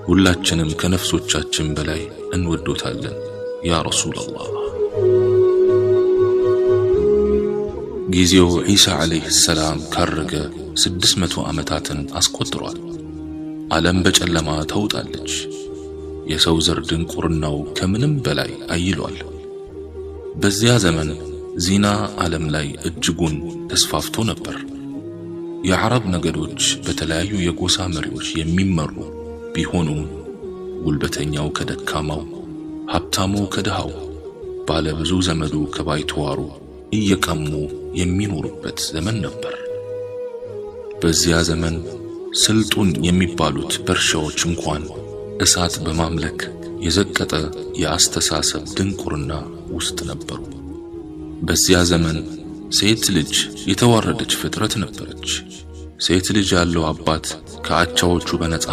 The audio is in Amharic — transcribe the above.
ሁላችንም ከነፍሶቻችን በላይ እንወዶታለን ያ ረሱላላህ። ጊዜው ዒሳ ዓለይሂ ሰላም ካረገ 600 ዓመታትን አስቆጥሯል። ዓለም በጨለማ ተውጣለች። የሰው ዘር ድንቁርናው ከምንም በላይ አይሏል። በዚያ ዘመን ዚና ዓለም ላይ እጅጉን ተስፋፍቶ ነበር። የዓረብ ነገዶች በተለያዩ የጎሳ መሪዎች የሚመሩ ቢሆኑም ጉልበተኛው ከደካማው፣ ሀብታሙ ከድሃው፣ ባለ ብዙ ዘመዱ ከባይተዋሩ እየቀሙ የሚኖሩበት ዘመን ነበር። በዚያ ዘመን ስልጡን የሚባሉት ፐርሻዎች እንኳን እሳት በማምለክ የዘቀጠ የአስተሳሰብ ድንቁርና ውስጥ ነበሩ። በዚያ ዘመን ሴት ልጅ የተዋረደች ፍጥረት ነበረች። ሴት ልጅ ያለው አባት ከአቻዎቹ በነፃ